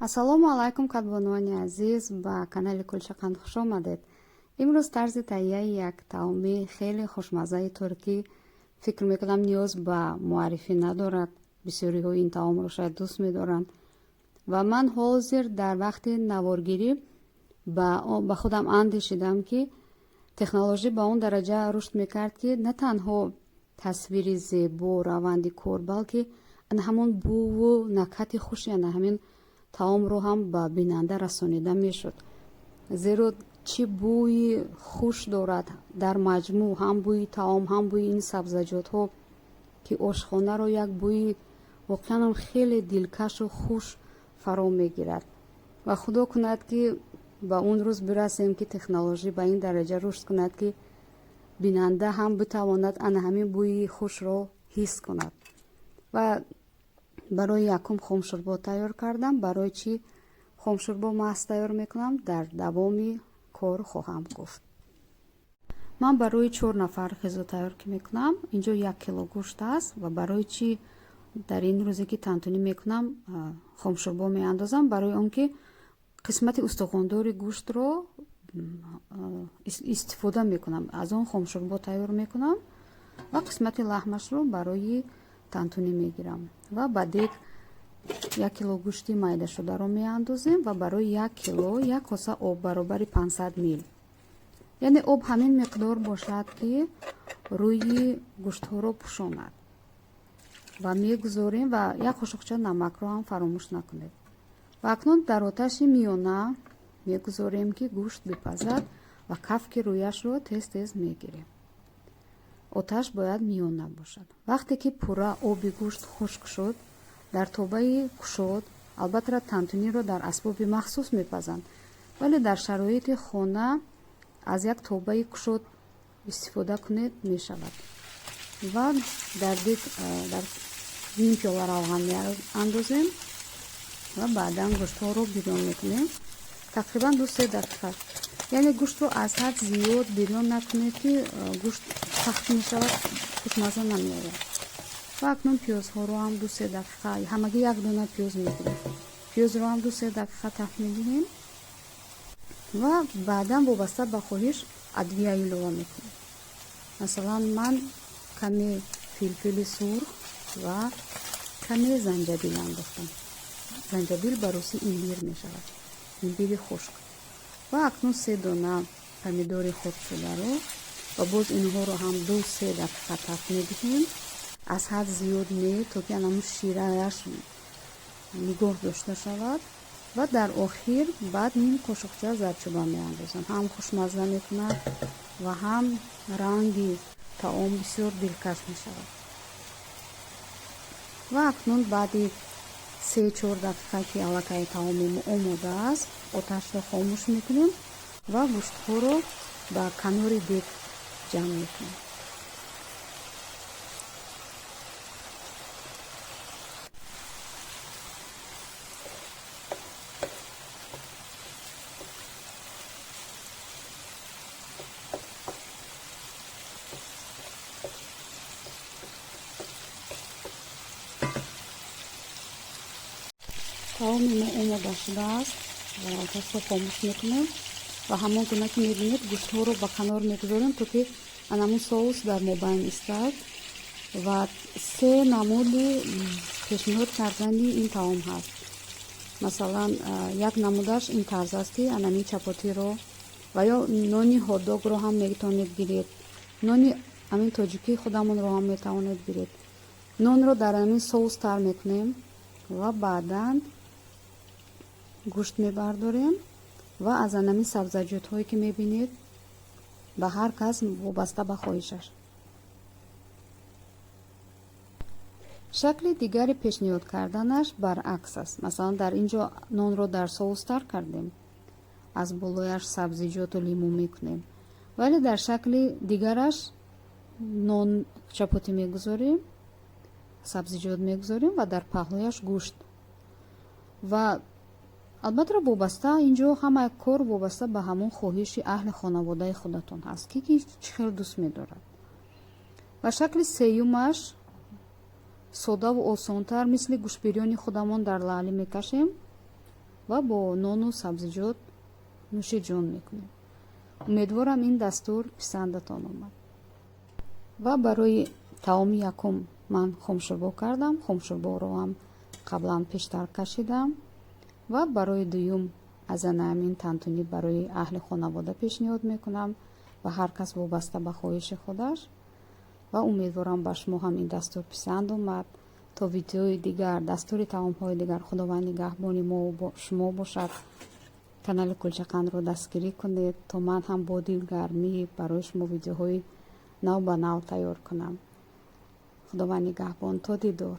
Ассалому алайкум, кадбонувони азиз, ба канали Кулчақанд хуш омадед. Имрӯз тарзи таҳияи як таоми хеле хушмаззаи туркӣ, фикр мекунам, ниёз ба муаррифӣ надорад. Бисёриҳо ин таомро шояд дӯст медоранд. Ва ман ҳозир дар вақти наворгирӣ ба худам андешидам, ки технологӣ ба он дараҷа рушд мекард, ки на танҳо тасвири зебо, раванди кор, балки ҳамон буву накҳати хуши ана ҳамин таомро ҳам ба бинанда расонида мешуд. Зеро чӣ бӯи хуш дорад дар маҷмӯъ, ҳам бӯи таом, ҳам бӯи ин сабзаҷотҳо, ки ошхонаро як бӯи воқеанам хеле дилкашу хуш фаро мегирад. Ва худо кунад, ки ба он рӯз бирасем, ки технологӣ ба ин дараҷа рушд кунад, ки бинанда ҳам битавонад ана ҳамин бӯи хушро ҳис кунад. Ва барои якум хомшӯрбо тайёр кардам. Барои чӣ хомшӯрбо маҳз тайёр мекунам, дар давоми кор хоҳам гуфт. Ман барои 4 нафар ғизо тайёр ки мекунам, инҷо 1 кило гӯшт аст. Ва барои чӣ дар ин рӯзе ки тантунӣ мекунам хомшӯрбо меандозам? Барои он ки қисмати устухондори гӯштро истифода мекунам, аз он хомшӯрбо тайёр мекунам ва қисмати лаҳмашро барои тантунӣ мегирам. Ва ба дег 1 кило гӯшти майдашударо меандозем ва барои 1 кило як коса об баробари 500 мил, яъне об ҳамин миқдор бошад, ки рӯи гӯштҳоро пӯшонад, ва мегузорем. Ва як қошуқча намакро ҳам фаромӯш накунед. Ва акнун дар оташи миёна мегузорем, ки гӯшт бипазад, ва кафки рӯяшро тез тез мегирем. Оташ бояд миёна бошад. Вақте ки пурра оби гӯшт хушк шуд, дар тобаи кушод, албатта тантуниро дар асбоби махсус мепазанд, вале дар шароити хона аз як тобаи кушод истифода кунед, мешавад. Ва дар дег дар ним пиёла равған меандозем ва баъдан гӯштҳоро бирён мекунем тақрибан 2-3 дақиқа. Яъне гӯштро аз ҳад зиёд бирён накунед, ки гӯшт сахт мешавад, хушмазза намеояд. Ва акнун пиёзҳоро ҳам 2-3 дақиқа, ҳамагӣ як дона пиёз мегирем, пиёзро ҳам 2-3 дақиқа таф медиҳем ва баъдан вобаста ба хоҳиш адвия илова мекунем. Масалан, ман каме филфили сурх ва каме занҷабил андохтам. Занҷабил ба русӣ имбир мешавад, имбири хушк. Ва акнун 3 дона помидори хурдшударо ва боз инҳоро ҳам 2-3 дақиқа таф медиҳем, аз ҳад зиёд не, то ки анамун ширааш нигоҳ дошта шавад. Ва дар охир баъд ним қошуқча зардчӯба меандозам, ҳам хушмазза мекунад ва ҳам ранги таом бисёр дилкаш мешавад. Ва акнун баъди 3-4 дақиқа, ки аллакай таоми мо омода аст, оташро хомӯш мекунем ва гӯштҳоро ба канори дег ҷамъ мекунем. Таоми мо омода шудааст ва оташро хомӯш мекунем ва ҳамон гуна ки мебинед, гӯштҳоро ба канор мегузорем, то ки анамун соус дар мобайн истад. Ва 3 намуди пешниҳод кардани ин таом ҳаст. Масалан, як намудаш ин тарз аст, ки анамин чапотиро ва ё нони ҳотдогро ҳам метавонед гиред, нони ҳамин тоҷикии худамонро ҳам метавонед гиред. Нонро дар ҳамин соус тар мекунем ва баъдан гӯшт мебардорем ва аз анамин сабзаҷотҳое ки мебинед, ба ҳар кас вобаста ба хоҳишаш. Шакли дигари пешниҳод карданаш баръакс аст. Масалан, дар ин ҷо нонро дар соус тар кардем, аз болояш сабзиҷоту лимӯ мекунем, вале дар шакли дигараш нон чапотӣ мегузорем, сабзиҷот мегузорем ва дар паҳлӯяш гӯшт. Ва албатта вобаста, инҷо ҳама кор вобаста ба ҳамон хоҳиши аҳли хонаводаи худатон ҳаст, ки чӣ хел дӯст медорад. Ва шакли сеюмаш содаву осонтар, мисли гӯштбирёни худамон дар лаъли мекашем. Ва бо нону сабзиҷот нӯши ҷон мекунем. Умедворам, ин дастур писандатон омад. Ва барои таоми якум ман хомшӯрбо кардам. Хомшӯрборо ҳам қаблан пештар кашидам. Ва барои дуюм аз ана ҳамин тантунӣ барои аҳли хонавода пешниҳод мекунам ва ҳар кас вобаста ба хоҳиши худаш. Ва умедворам, ба шумо ҳам ин дастур писанд омад. То видеои дигар, дастури таомҳои дигар, Худованд нигаҳбони мо шумо бошад. Канали Кулчақандро дастгирӣ кунед, то ман ҳам бо дилгармӣ барои шумо видеоҳои нав ба нав тайёр кунам. Худованд нигаҳбон, то дидор.